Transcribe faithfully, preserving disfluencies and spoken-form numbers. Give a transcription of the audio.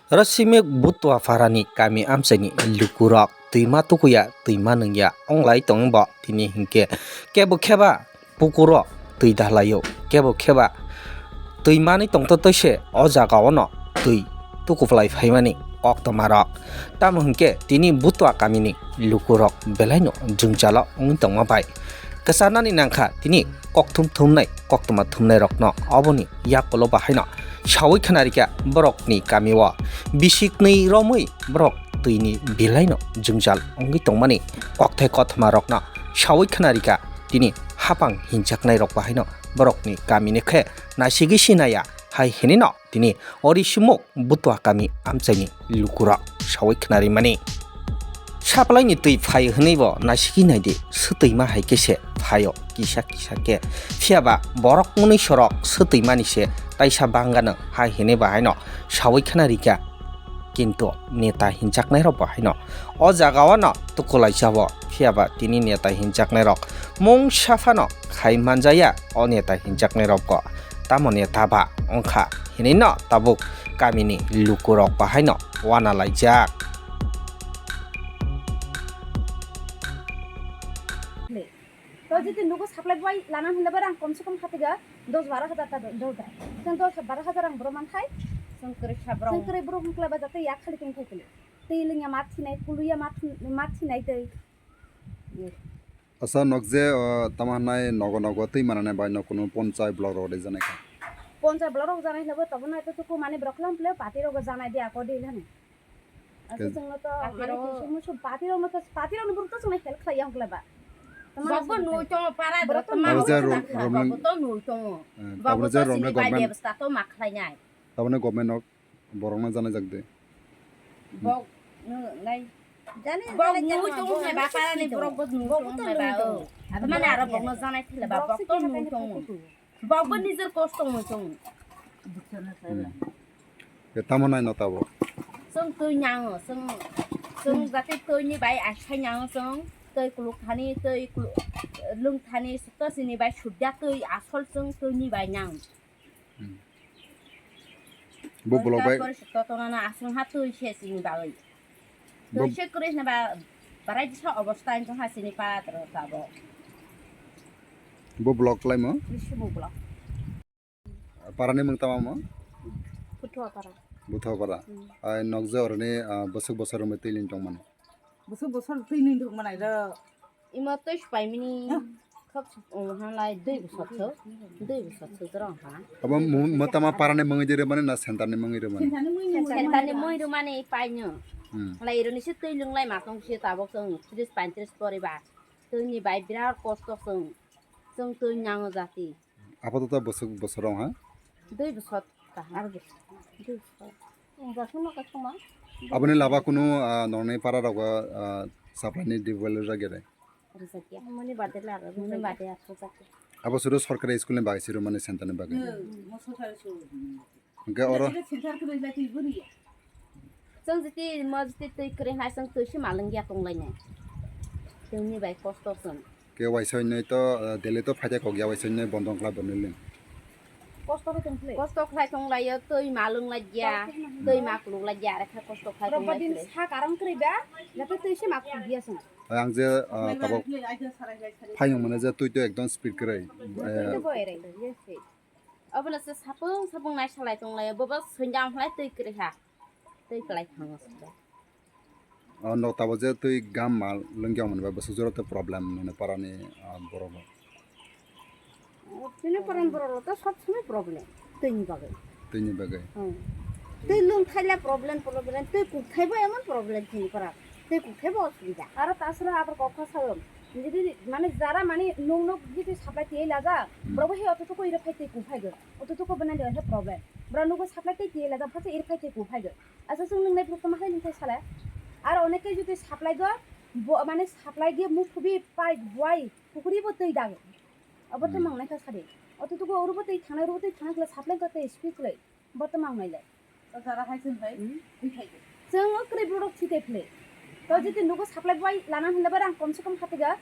Rosimik Butua Pharani kami amchaini lukurok twima tukuya, twima nungya onglai tongbo tini hinkhe kebo kheba pukuro twi dahlaio, kebo kheba twi manwi tongtotoi se o jaga ono twi tukuplai phaimani koktwmarok. Tamo hinkhe tini Butua kamini lukurok belaino jwngjalo wngwi tongma bai kwcharnani nangkha tini kokthum thumnai koktwma thumnairokno. Oboni yakulo bahaino sawi khwnarikha borokni kamio bisiknwi romwi borok twini belaino jwngjal wngwi tongmani kokthai kothoma rokno sawi khwnarikha tini hapang hinjaknai rok bahaino borokni kamini khe nasigwi sinaya hai hinino tini Orisimuk Butua kami amchaini lukurok sawi khwnarimani. Saplaini twi phai hwnwi bo nasigwi naidi, swtwima hai khe se phaio kisa kisa khe. Phiya ba borok mwnwi sorok swtwimani se taisa bangano hai hwnwi bo haino sawi khna rikha. Kintu neta hinjaknairok bo haino o jagao no tukulaijao. Phiya ba tini neta hinjaknairok mungsa phano khai manjaya o neta hinjaknairokbo. Tamo neta ba wngkha hinwi no tabuk kamini lukurok bahaino wana laijak. To jodi nugo supply bai lana hinle bai rang kom se kom khatiga dos baro hajar ta do da. Sen dos baro hajar rang boro manthai. Sengkri sabrong. Sengkri boro mukla ba jate yak khali tong thai kele. Tei lingya mat sinai, kuluya mat, mat sinai tei. Asa nok je, o, tamo hwnai nogo nogo twi manani bai no kunu ponchai block rok de janai kha. Ponchai block rok janai hinle bo tobo nai to tuku mani block lam ple pati rok janai di ako di lani. Asa chwngno to mani kisa musu pati rok no to pati rok no buru to chwngno help khlai yang kle ba. Bokbo nui tongo para borok to nui tongo. Tabone je romne government. Tabone government nok borok no janai jak de. Bok nui nai. Bok nui tongo hai ba para ni borok bo nui tongo hai ba o. Mane aro bok no janai thile ba bok to nui tongo. Bokbo nijor kosto mui chong. Ke tamo nai no tabo. Chong twi nyango, chong, chong jate twi ni bai asai nyango chong, twi kuluk thani, twi kuluk, lung thani, sukta sini bai sudya twi asol chong twi ni bai nyang. Bo blog bai. Porishik to tona na asung ha twi se sini bai. Bo- Twi se kuri na ba, barai jisa obostha in chong ha sini pa tro tabo. Bo blog lai mo? Kisi bo blog. Para ni mung tama mo? Buthuapara. Buthuapara. Hmm. Ai nokje oroni, ah, bosok bosor romwi twi lin tong mani. Bosok bosor twi lin tong manai ro. Imo twi spai mini. Khok, um, hanlai dui bosor so. Dui bosor so jora ha. Abo mu-, mo tama para ni mungwi dire mani na center ni mungwi re mani? Center ni mungwi re mani pai nyo. Hmm. Lai ro ni se twi lung lai ma tong se tabok song tris paintris pori ba. Twi ni bai birat kosto song. Song twi nyango jati. Apatot bosok bosor rong ha? Dui bosor kaham. Aro bosor. Dui bosor. Ang jasung no kasung ma. Aboni laba kunu, ah, nongni para rogo, ah, supply ni develop jagere. Rijakya. Muni bade la aro. Muni bade aro jakya. Abo suru sorkari school ni bagwi suru mani center ni bagwi. Hmm, mo sorkari school. Hingke oro. Center kunu jati buri. Chwng jiti mo jiti twi kwrwi hai chwng twi se malwng ya tong lai nai. Chwng ni bai kosto chwng. Ke waisa hinwi to, eh, Delhi to phaikhe kok ya waisa hinwi bondo wngkha bo nini. Kosto khe tong khlai. Kosto khlai tong lai yo, twi malwng lai ya, twi makluk lai ya, are kha kosto khlai tong lai. Robba din khlai. Sa karang kwrwi ba, jate twi se makluk ya chwng. Ang je, eh, tabok phai wng mano je twi to ekdom speed kwrwi. Twi to boy rai, yes, yes. Obono se sapung sapung nai salai tong lai, bobo swngjang phlai twi kwrwi ha. Twi kwlai thango se. O nok tabo je twi gam mal lwngya mani ba bwswk jora tei problem nini parani, ah, borok rok. Tini parani borok rok to sob somoi problem twi ni bagwi. Twi ni bagwi. Hmm. Twi lwng thaila problem, problem, twi kuk thaibo emon problem tini para. Twi kuk thaibo osubida. Aro tasra abar kok kha sayo. Jodi mane jara mane nung nuk jodi supply tiyai laja, hmm, borok bo he oto toko iro phai tei ku phai go. Oto toko bana de he problem. Bro nugo supply tei tiyai laja, phasa iro phai tei ku phai go. Asa sung nung nai phuk tama hai nung thai sala. Aro onek ke jodi supply go, bo mane supply ge muk phubi pipe buai, pukuri bo tei dage. Abo to, hmm, mang nai kha sadi. Oto toko oro bo tei thana, oro bo tei thana kla supply ko tei speed kle. Bo to mang nai le. O jara hai chwng bai, hmm, thwi thai. Chwng o kwrwi borok thwi thai phle. To jodi nugo supply bai lana hinle bai rang kom se kom khatiga.